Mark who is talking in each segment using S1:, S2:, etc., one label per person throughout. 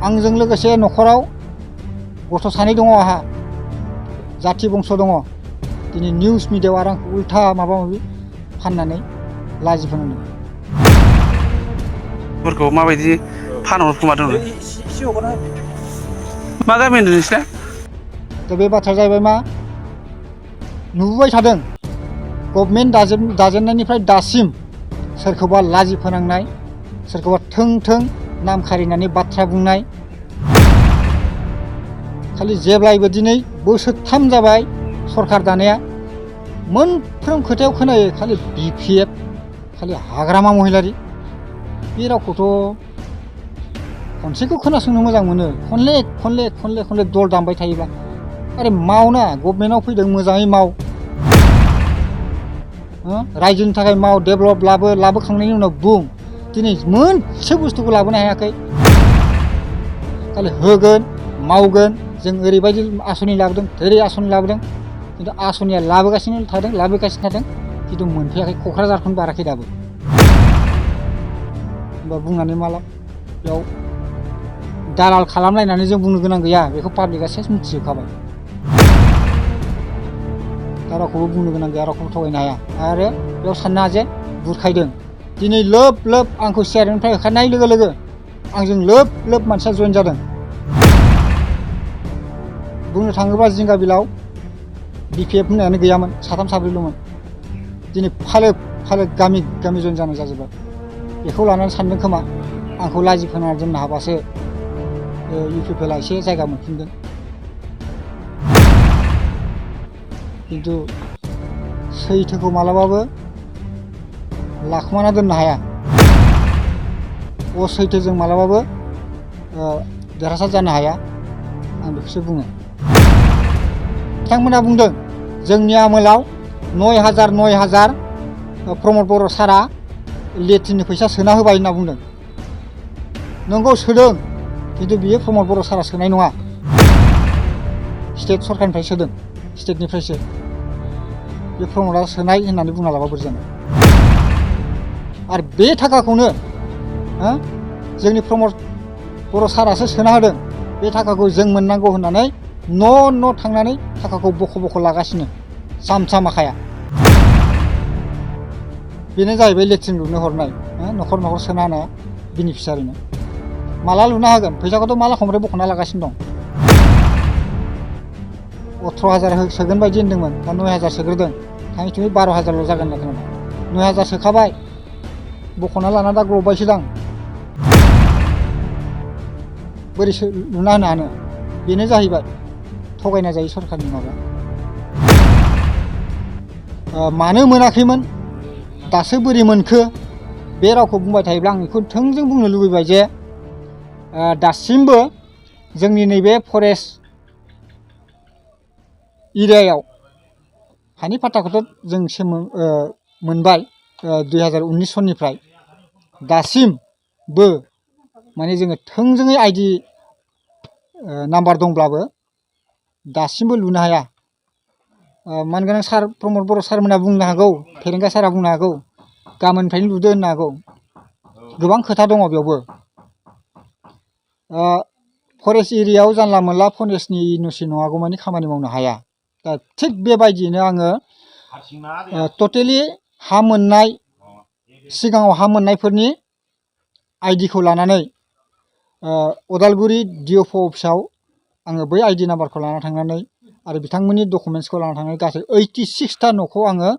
S1: आंजों लोगोसे न'खराव गथ' सानै दङ आहा जाथि बंस दङ दिनै निउस मिडियायाव आरो आंखौ उल्था माबा माबि फाननानै लाजि फोनांदों
S2: फोरखौ माबायदि फानहरखोमादों मा गामि होनदों नोंसिना
S1: दा बे बाथ्राया जाहैबाय मा नुबोबाय थादों गभर्नमेन्ट दाजेननायनिफ्राय दासिम सोरखौबा लाजि फोनांनाय सोरखौबा थों थों नाम खारिनानै बाथ्रा बुंनाय खालि जेब्लायबो दिनै बोसोरथाम जाबाय सरकार दानाया मोनफ्रोम खोथायाव खोनायो खालि BPF खालि हाग्रामा महिलारि बे रावखौथ' खनसेखौ खोनासंनो मोजां मोनो खनले दल दामबाय थायोब्ला आरे मावना गभर्नमेन्टआव फैदों मोजाङै माव रायजोनि थाखाय माव डेभेलप लाबोखांनायनि उनाव बुं दिनै मोनसे बुस्थुखौ लाबोनो हायाखै खालि होगोन मावगोन जों ओरैबायदि आसनि लाबोदों ओरै आसनि लाबोदों खिन्थु आसनिया लाबोगासिनो थादों खिन्थु मोनफैयाखै क'क्राझारखौनो बाराखै दाबो होमबा बुंनानै माला बेयाव दालाल खालामलायनानै जों बुंनो गोनां गैया बेखौ पाब्लिकआ सेस मिथिजोबखाबाय दा रावखौबो बुंनो गोनां गैया रावखौबो थगायनो हाया आरो बेयाव साननो जे बुरखायदों दिनै लोब आंखौ चेयारमेननिफ्राय होखारनाय लोगो लोगो आंजों लोब मानसिया जइन जादों बुंनो थाङोब्ला जिंगाबिलाव BPF होननायानो गैयामोन साथाम साब्रैल'मोन दिनै फालो गामि जइन जानाय जाजोब्बाय बेखौ लानानै सानदों खोमा आंखौ लाजि फोनांना दोननो हाबासो UPPLआ एसे जायगा मोनफिनगोन खिन्थु सैथोखौ मालाबाबो लाखुमाना दोननो हाया असैथोजों मालाबाबो देरहासार जानो हाया आं बेखौसो बुङो बिथांमोना बुंदों जोंनि आमोलाव 9,000 प्रमद बर' सारा लेट्रिननि फैसा सोना होबाय होनना बुंदों नंगौ सोदों खिन्थु बियो प्रमद बर' सारा सोनाय नङा स्टेट सरकारनिफ्राय सोदों स्टेटनिफ्रायसो बे प्रमदआ सोनाय होननानै बुंना लाबा बोरै जानो आरो बे थाखाखौनो जोंनि प्रमद बर' सारासो सोना होदों बे थाखाखौ जों मोननांगौ होननानै न' थांनानै थाखाखौ बख' लागासिनो सामसा माखाया बेनो जाहैबाय लेट्रिन लुनो हरनाय न'खर सोना होनाया बेनिफिसारिनो माला लुना होगोन फैसाखौथ' माला खमफ्राय बख'ना लागासिनो दं 18,000 सोगोन बायदि होनदोंमोन दा 9,000 सोग्रोदों थाङै 12,000ल' जागोन होनना खोनादों 9,000 सोखाबाय बख'ना लाना दा ग्लबबायसो दां बोरै लुना होनो हानो बेनो जाहैबाय थगायना जायो सरकारनि माबा मानो मोनाखैमोन दासो बोरै मोनखो बे रावखौ बुंबाय थायोब्ला आं बेखौ थोंजों बुंनो लुबैबाय जे दासिमबो जोंनि नैबे फरेस्ट एरियायाव हानि पाट्टाखौथ' जों मोनबाय 2019 सननिफ्राय दासिमबो माने जोङो थोंजोङै ID नाम्बार दंब्लाबो दासिमबो लुनो हाया मानगोनां सार प्रमद बर' सारमोनहा बुंनो हागौ फेरेंगा सारा बुंनो हागौ गाबोननिफ्रायनो लुदो होननो हागौ गोबां खोथा दङ बेयावबो फरेस्ट एरियायाव जानला मोनला फरेस्टनि NOC नङागौ मानि खामानि मावनो हाया दा थिग बेबायदियैनो आङो टटेलि हा मोननाय सिगाङाव हा मोननायफोरनि ID खौ लानानै उदालगुरि DFO अफिसाव आङो बै ID नाम्बारखौ लाना थांनानै आरो बिथांमोननि डकुमेन्ट्सखौ लाना थांनानै गासै 86टा न'खौ आङो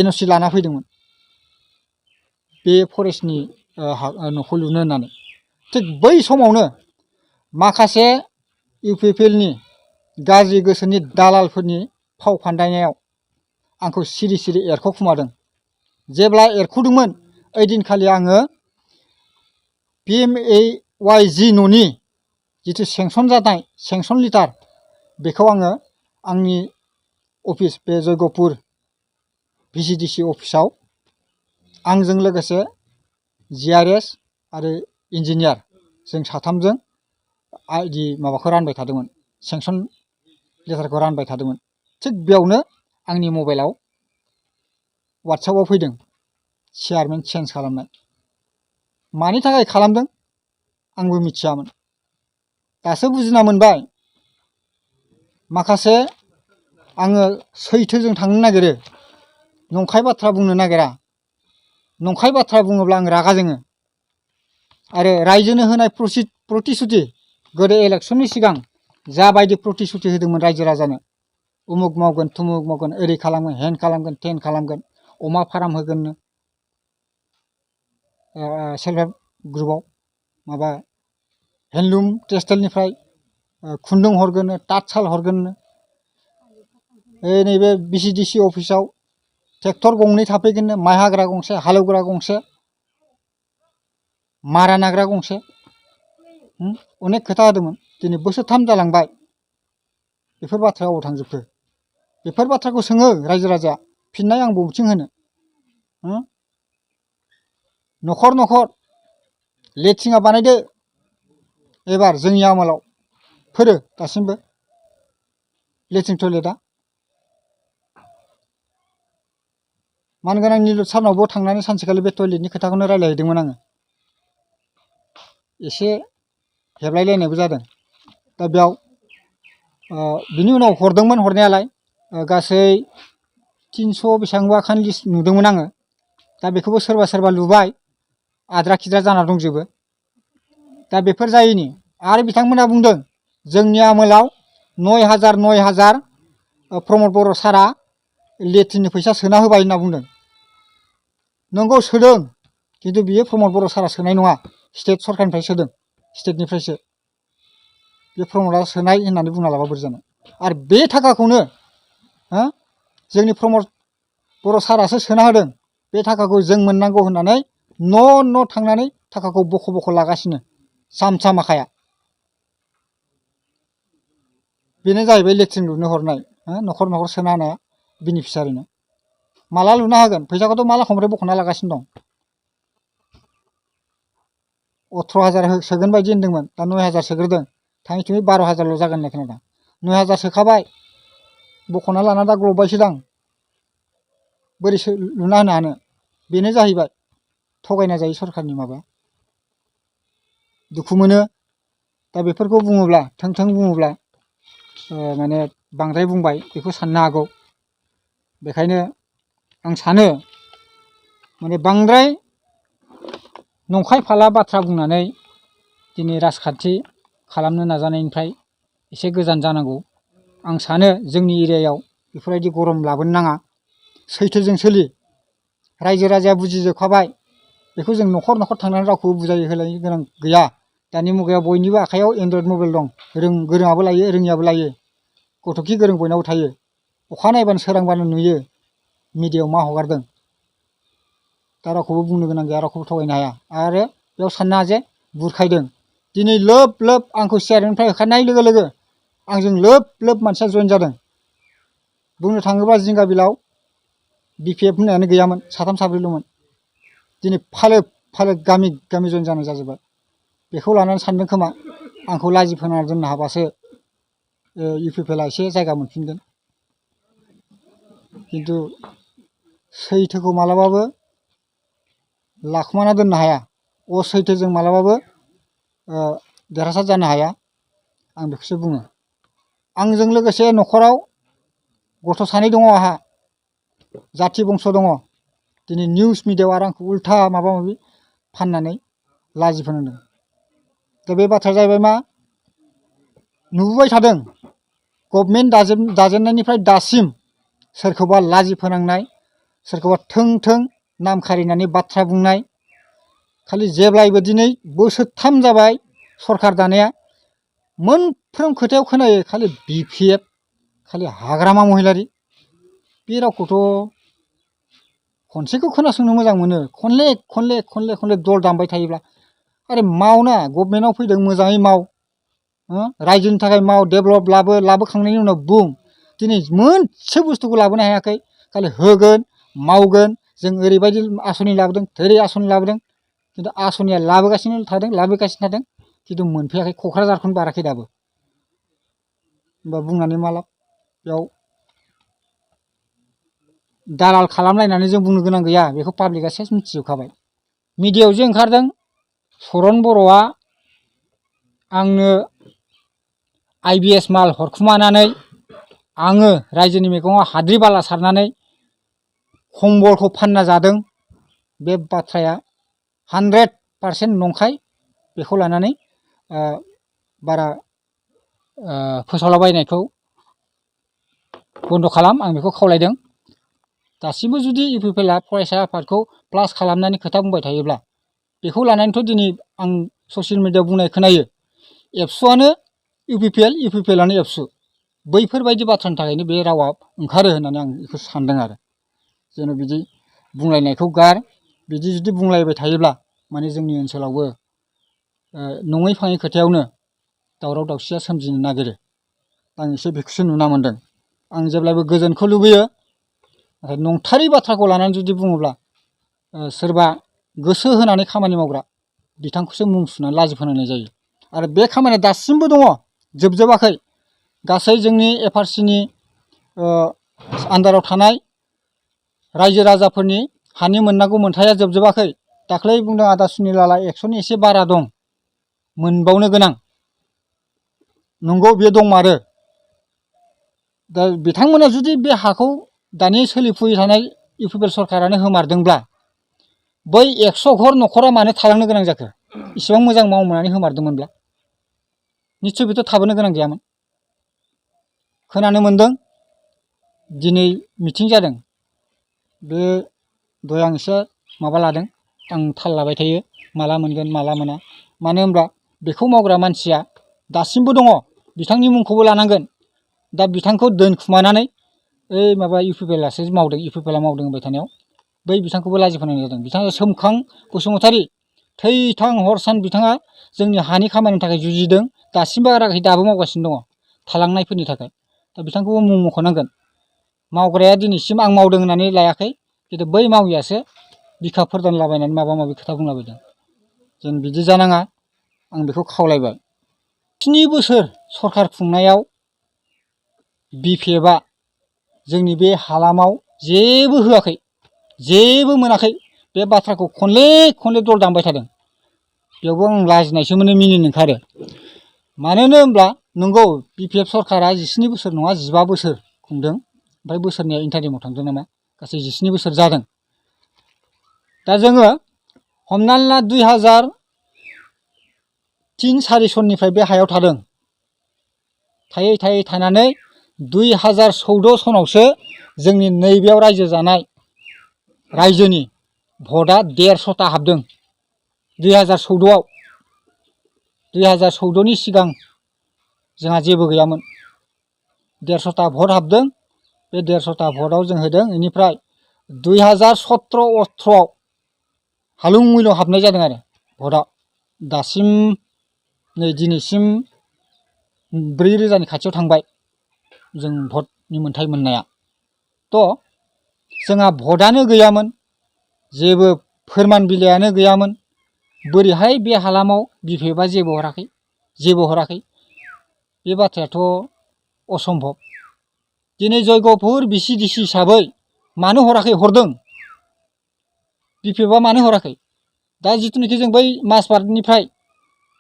S1: NOC लाना फैदोंमोन बे फरेस्टनि न'खौ लुनो होननानै थिग बै समावनो माखासे UPPLनि गाज्रि गोसोनि दालालफोरनि फाव फान्दायनायाव आंखौ सिरि एरखुमादों जेब्ला एरखुदोंमोन ओइदिनखालि आङो PMAYG न'नि जिथु सेंसन जानाय सेंसन लिटार बेखौ आङो आंनि अफिस बे जयगपुर VCDC अफिसाव आंजों लोगोसे GRS आरो इन्जिनियार जों साथामजों ID माबाखौ रानबाय थादोंमोन सेंसन लेटारखौ रानबाय थादोंमोन थिग बेयावनो आंनि मबाइलाव WhatsAppआव फैदों चेयारमेन चेन्ज खालामनाय मानि थाखाय खालामदों आंबो मिथियामोन। दासो बुजिना मोनबाय माखासे आङो सैथोजों थांनो नागिरो, नंखाय बाथ्रा बुंनो नागिरा। नंखाय बाथ्रा बुङोब्ला आं रागा जोङो। आरो रायजोनो होनाय प्रतिश्रुति, गोदो इलेक्सननि सिगां जाबायदि प्रतिश्रुति होदोंमोन रायजो राजानो, उमुक मावगोन थुमुक मावगोन, ओरै खालामगोन हेन खालामगोन टेन खालामगोन, अमा फार्म होगोननो, सेल्फ हेल्प ग्रुपआव माबा हेन्दलुम टेक्सटाइलनिफ्राय खुन्दुं हरगोननो, तातसाल हरगोननो, नैबे BCDC अफिसाव ट्रेक्टर गंनै थाफैगोननो, माइ हाग्रा गंसे, हालेवग्रा गंसे, मारा नाग्रा गंसे, अनेक खोथा होदोंमोन। दिनै बोसोरथाम जालांबाय, बेफोर बाथ्राया अबाव थांजोबखो? बेफोर बाथ्राखौ सोङो रायजो राजाया, फिननाय आं बबेथिं होनो? न'खर न'खर लेट्रिना बानायदो एबार जोंनि आमोलाव, फोरो दासिमबो लेट्रिन टयलेटआ। मानगोनां निलुत सारनावबो थांनानै सानसेखालि बे टयलेटनि खोथाखौनो रायज्लायहैदोंमोन आङो। एसे हेबलायलायनायबो जादों। दा बेयाव बिनि उनाव हरदोंमोन हरनायालाय, गासै 300 बेसेबांबा खान लिस्ट नुदोंमोन आङो। दा बेखौबो सोरबा सोरबा लुबाय, आद्रा खिद्रा जाना दंजोबो। दा बेफोर जायैनि आरो बिथांमोना बुंदों जोंनि आमोलाव 9,000 प्रमद बर' सारा लेट्रिननि फैसा सोना होबाय होनना बुंदों। नंगौ सोदों, खिन्थु बियो प्रमद बर' सारा सोनाय नङा, स्टेट सरखारनिफ्राय सोदों, स्टेटनिफ्रायसो। बे प्रमदआ सोनाय होननानै बुंना लाबा बोरै जानो? आरो बे थाखाखौनो जोंनि प्रमद बर' सारासो सोना होदों। बे थाखाखौ जों मोननांगौ होननानै न' न' थांनानै थाखाखौ बख' बख' लागासिनो सामसा माखाया। बेनो जाहैबाय लेट्रिन लुनो हरनाय, न'खर न'खर सोना होनाया बेनिफिसारिनो। माला लुना होगोन? फैसाखौथ' माला खमफ्राय बख'ना लागासिनो दं। 18,000 सोगोन बायदि होनदोंमोन, दा 9,000 सोग्रोदों। थाङै थुङै 12,000ल' जागोन होननाय खोनादों। 9,000 सोखाबाय, बख'ना लाना दा ग्लबबायसो दां। बोरै लुना होनो हानो? बेनो जाहैबाय थगायना जायो सरखारनि माबा। दुखु मोनो। दा बेफोरखौ बुङोब्ला, थों थों बुङोब्ला माने बांद्राय बुंबाय बेखौ साननो हागौ। बेखायनो आं सानो माने बांद्राय नंखाय फाला बाथ्रा बुंनानै दिनै राजखान्थि खालामनो नाजानायनिफ्राय एसे गोजान जानांगौ। आं सानो जोंनि एरियायाव बेफोरबायदि गरम लाबोनो नाङा। सैथोजों सोलि। रायजो राजाया बुजिजोबखाबाय। बेखौ जों न'खर न'खर थांनानै रावखौबो बुजाय होलायनो गोनां गैया। दानि मुगायाव बयनिबो आखाइयाव एन्ड्रइड मबाइल दं। गोरोङाबो लायो, रोङियाबो लायो। गथ'खि गोरों बयनावबो थायो। अखा नायबानो सोरांबानो नुयो मिडियायाव मा हगारदों। दा रावखौबो बुंनो गोनां गैया, रावखौबो थगायनो हाया। आरो बेयाव साननाङा जे बुरखायदों। दिनै लोब लोब आंखौ चेयारमेननिफ्राय होखारनाय लोगो लोगो आंजों लोब लोब मानसिया जइन जादों। बुंनो थाङोब्ला जिंगाबिलाव BPF होननायानो गैयामोन, 3 4ल'मोन। दिनै फालो फालो गामि गामि जइन जानाय जाजोब्बाय। बेखौ लानानै सानदों खोमा आंखौ लाजि फोनांना दोननो हाबासो UPPLआ एसे जायगा मोनफिनगोन। खिन्थु सैथोखौ मालाबाबो लाखुमाना दोननो हाया। असैथोजों मालाबाबो देरहासार जानो हाया। आं बेखौसो बुङो। आंजों लोगोसे न'खराव गथ' 2 दङ आंहा, जाथि बंस' दङ। दिनै निउस मिडियायाव आरो आंखौ उल्था माबा माबि फाननानै लाजि फोनांदों। दा बे बाथ्राया जाहैबाय मा? नुबोबाय थादों गभर्नमेन्ट दाजेननायनिफ्राय दासिम सोरखौबा लाजि फोनांनाय, सोरखौबा थों थों नाम खारिनानै बाथ्रा बुंनाय। खालि जेब्लायबो दिनै बोसोरथाम जाबाय सरखार दानाया, मोनफ्रोम खोथायाव खोनायो खालि BPF, खालि हाग्रामा महिलारि। बे रावखौथ' खनसेखौ खोनासंनो मोजां मोनो, खनले खनले खनले खनले दल दामबाय थायोब्ला। आरे मावना, गभर्नमेन्टआव फैदों मोजाङै माव, रायजोनि थाखाय माव, डेभेलप लाबोखांनायनि उनाव बुं। दिनै मोनसे बुस्थुखौ लाबोनो हायाखै। खालि होगोन, मावगोन, जों ओरैबायदि आसनि लाबोदों, थोरै आसनि लाबोदों। खिन्थु आसनिया लाबोगासिनो थादों, खिन्थु मोनफैयाखै। क'क्राझारखौनो बाराखै दाबो। होमबा बुंनानै मा लाब? बेयाव दालाल खालामलायनानै जों बुंनो गोनां गैया। बेखौ पाब्लिकआ सेस मिथिजोबखाबाय। मिडियायाव जे ओंखारदों सरन बर'आ आंनो IBS माल हरखुमानानै आङो रायजोनि मैगङाव हाद्रि बाला सारनानै खम्बलखौ फानना जादों बे बाथ्राया 100% नंखाय। बेखौ लानानै बारा फोसावलाबायनायखौ बन्द' खालाम, आं बेखौ खावलायदों। दासिमबो जुदि UPPL फरायसा आफादखौ प्लास खालामनानै खोथा बुंबाय थायोब्ला, बेखौ लानानैथ' दिनै आं ससियेल मिडियायाव बुंनाय खोनायो एबसुआनो UPPLआनो एबसु। बैफोरबायदि बाथ्रानि थाखायनो बे रावा ओंखारो होननानै आं बेखौ सानदों आरो। जेन' बिदि बुंलायनायखौ गार, बिदि जुदि बुंलायबाय थायोब्ला माने जोंनि ओनसोलावबो नङै फाङै खोथायावनो दावराव दावसिया सोमजिनो नागिरो। आं एसे बेखौसो नुना मोनदों। आं जेब्लाबो गोजोनखौ लुबैयो, नाथाय नंथारै बाथ्राखौ लानानै जुदि बुङोब्ला सोरबा गोसो होनानै खामानि मावग्रा बिथांखौसो मुं सुनानै लाजि फोनांनाय जायो। आरो बे खामानिया दासिमबो दङ, जोबजोबाखै। गासै जोंनि FRCनि आन्दाराव थानाय रायजो राजाफोरनि हानि मोननांगौ मोनथाया जोबजोबाखै। दाख्लै बुंदों आदा सुनिलाला 100नि एसे बारा दं, मोनबावनो गोनां। नंगौ, बे दंमारो। दा बिथांमोना जुदि बे हाखौ दानि सोलिफुबाय थानाय UPPL सरकारानो होमारदोंब्ला, बै 100 घर न'खरा मानो थालांनो गोनां जाखो? इसेबां मोजां मावनानै होमारदोंमोनब्ला निस्सय बेथ' थाबोनो गोनां गैयामोन। खोनानो मोनदों दिनै मिथिं जादों। बे दहाय आं एसे माबा लादों, आं थाल लाबाय थायो माला मोनगोन माला मोना। मानो होनब्ला बेखौ मावग्रा मानसिया दासिमबो दङ, बिथांनि मुंखौबो लानांगोन। दा बिथांखौ दोनखुमानानै ओइ माबा UPPLआसो मावदों, UPPLआ मावदों होनबाय थानायाव बै बिथांखौबो लाजि फोनांनाय जादों। बिथाङा सोमखां बसुमतारी, थै-थां हर-सान बिथाङा जोंनि हानि खामानिनि थाखाय जुजिदों, दासिमबो गाराखै, दाबो मावगासिनो दङ थालांनायफोरनि थाखाय। दा बिथांखौबो मुं मख'नांगोन। मावग्राया दिनैसिम आं मावदों होननानै लायाखै, खिन्थु बै मावियासो बिखा फोरदानलाबायनानै माबा माबि खोथा बुंलाबायदों। जों बिदि जानाङा, आं बेखौ खावलायबाय। 7 बोसोर सरखार खुंनायाव BPFआ जोंनि बे हालामाव जेबो होआखै, जेबो मोनाखै। बे बाथ्राखौ खनले खनले दल दामबाय थादों। बेयावबो आं लाजिनायसो मोनो, मिनिनो ओंखारो। मानोनो होनब्ला नंगौ BPF सरकारा 17 बोसोर नङा 15 बोसोर खुंदों। ओमफ्राय बोसोरनैया इन्टारिमाव थांदों नामा, गासै 17 बोसोर जादों। दा जोङो हमनानै ला 2003-4 सननिफ्राय बे हायाव थादों। थायै थायै थानानै 2014 सनावसो जोंनि नैबेयाव रायजो जानाय रायजोनि भटआ 150टा हाबदों। 2014आव 2014नि सिगां जोंहा जेबो गैयामोन। 150टा भट हाबदों। बे 150टा भटआव जों होदों। बेनिफ्राय 2017-18आव हालुं मैलुं हाबनाय जादों आरो भटआ। दासिम नै दिनैसिम 4,000नि खाथियाव थांबाय जों भटनि मोन्थाय मोननाया। जोंहा भटआनो गैयामोन, जेबो फोरमान बिलाइयानो गैयामोन। बोरैहाय बे हालामाव BPFआ जेबो हराखै, जेबो हराखै? बे बाथ्रायाथ' असम्भब। दिनै जयगपुर VCDC हिसाबै मानो हराखै? हरदों। BPFआ मानो हराखै? दा जिथुनिखि जों बै माजबाटनिफ्राय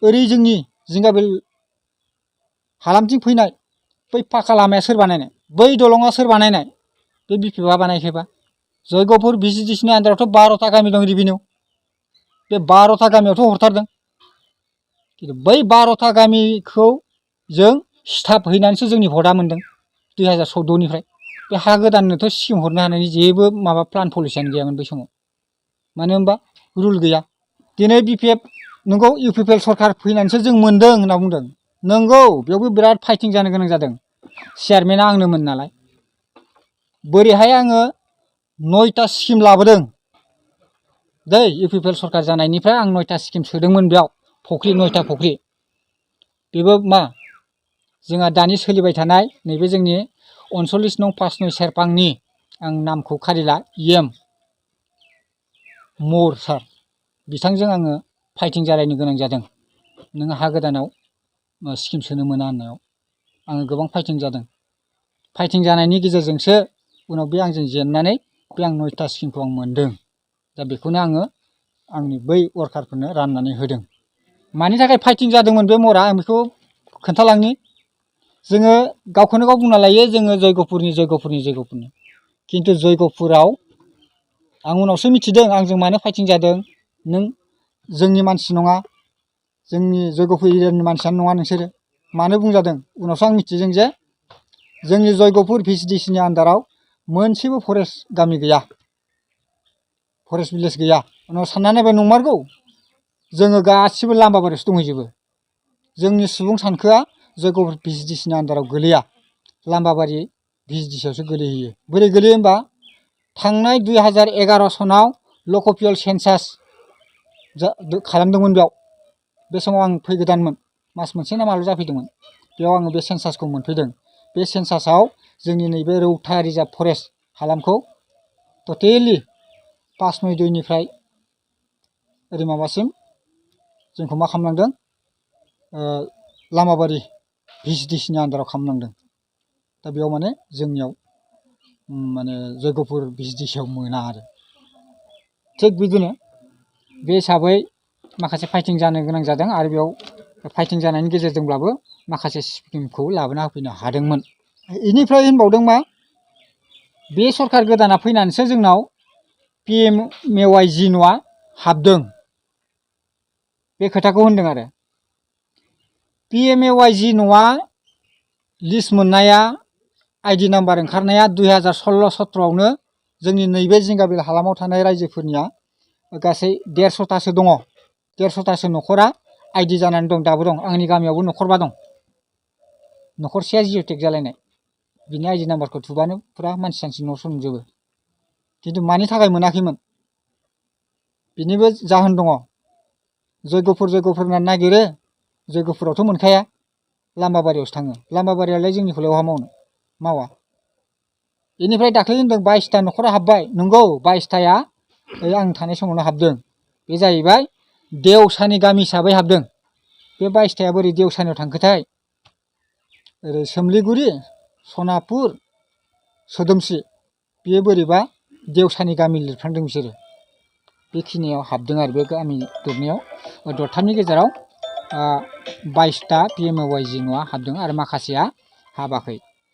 S1: ओरै जोंनि जिंगाबिल हालामथिं फैनाय बै पाका लामाया सोर बानायनाय? बै दलङा सोर बानायनाय? बे BPFआ बानायाखैबा? जयगपुर VCDCनि आन्दारावथ' 12टा गामि दं रिभिनिउ। बे 12टा गामियावथ' हरथारदों। खिन्थु बै 12टा गामिखौ जों स्टाफ हैनानैसो जोंनि भटआ मोनदों 2014निफ्राय। बे हा गोदाननोथ' स्किम हरनो हानायनि जेबो माबा प्लान पलिसियानो गैयामोन बै समाव। मानो होनबा रुल गैया। दिनै BPF नंगौ UPPL सरकार फैनानैसो जों मोनदों होनना बुंदों। नंगौ, बेयावबो बिराद फाइटिं जानो गोनां जादों। चेयारमेना आंनोमोन नालाय। बोरैहाय आङो 9टा स्किम लाबोदों दै UPPL सरकार जानायनिफ्राय आं 9टा स्किम सोदोंमोन बेयाव, फख्रि 9टा फख्रि। बेबो मा जोंहा दानि सोलिबाय थानाय नैबे जोंनि 39 नं 5 नय सेरफांनि, आं नामखौ खारिला, EM मौर सार, बिथांजों आङो फाइटिं जालायनो गोनां जादों। नों हा गोदानाव स्किम सोनो मोना होननायाव आङो गोबां फाइटिं जादों। फाइटिं जानायनि गेजेरजोंसो उनाव बे आंजों जेननानै बे आं 9टा स्किमखौ आं मोनदों। दा बेखौनो आङो आंनि बै वार्कारफोरनो राननानै होदों। मानि थाखाय फाइटिं जादोंमोन बे मरा आं बेखौ खोन्थालांनि। जोङो गावखौनो गाव बुंना लायो जोङो जयगपुरनि खिन्थु जयगपुराव आं उनावसो मिथिदों आंजों मानो फाइटिं जादों। नों जोंनि मानसि नङा, जोंनि जयगपुर एरियानि मानसियानो नङा नोंसोरो मानो बुंजादों। उनावसो आं मिथिदों जे जोंनि जयगपुर VCDCनि आन्दाराव मोनसेबो फरेस्ट गामि गैया, फरेस्ट भिलेज गैया। उनाव सानना नायबाय नंमारगौ, जोङो गासिबो लामाबारियावसो दंहैजोबो। जोंनि सुबुं सानखोआ जयगपुर VCDCनि आन्दाराव गोलैया, लामाबारि VCDCआवसो गोलैहैयो। बोरै गोलैयो होमबा थांनाय 2011 सनाव लकपियल सेन्सास खालामदोंमोन। बे समाव आं फैगोदानमोन, मास मोनसे ना माल' जाफैदोंमोन। बेयाव आङो बे सेन्सासखौ मोनफैदों। बे सेन्सासाव जोंनि नैबे रौता रिजार्भ फरेस्ट हालामखौ टटेलि 592निफ्राय ओरै माबासिम जोंखौ मा खालामलांदों, लामाबारि VCDCनि आन्दाराव खालामलांदों। दा बेयाव माने जोंनियाव माने जयगपुर VCDCआव मोना आरो। थिग बिदिनो बे हिसाबै माखासे फाइटिं जानो गोनां जादों आरो बेयाव फाइटिं जानायनि गेजेरजोंब्लाबो माखासे स्किमखौ लाबोना होफैनो हादोंमोन। बेनिफ्राय होनबावदों मा, बे सरखार गोदाना फैनानैसो जोंनाव PMAY न'आ हाबदों, बे खोथाखौ होनदों आरो। PMAY न'आ लिस्ट मोननाया, ID नाम्बार ओंखारनाया 2016-17आवनो जोंनि नैबे जिंगाबिल हालामाव थानाय रायजोफोरनिया गासै 150थासो दङ। 150थासो न'खरा ID जानानै दं, दाबो दं। आंनि गामियावबो न'खरबा दं। न'खरसेया जिअ'टेक जालायनाय, बिनि ID नाम्बारखौ थुबानो फुरा मानसि सानसि न' स' नुजोबो। खिन्थु मानि थाखाय मोनाखैमोन बिनिबो जाहोन दङ। जयगपुर होनना नागिरो, जयगपुरावथ' मोनखाया, लामाबारियावसो थाङो। लामाबारियालाय जोंनिखौलाय बहा मावा। बेनिफ्राय दाख्लै होनदों 22था न'खरा हाबबाय। नंगौ, 22थाया आं थानाय समावनो हाबदों। बे जाहैबाय देवसानि गामि हिसाबै हाबदों। बे 22थाया बोरै देवसानियाव थांखोथाय, ओरै सोमलिगुरि, सनापुर, सोदोमस्रि, बेयो बोरैबा देवसानि गामि लिरफ्लांदों बिसोरो। बेखिनियाव हाबदों आरो बे गामि दरथामनि गेजेराव 22था PMAY न'आ हाबदों आरो माखासेया हाबाखै।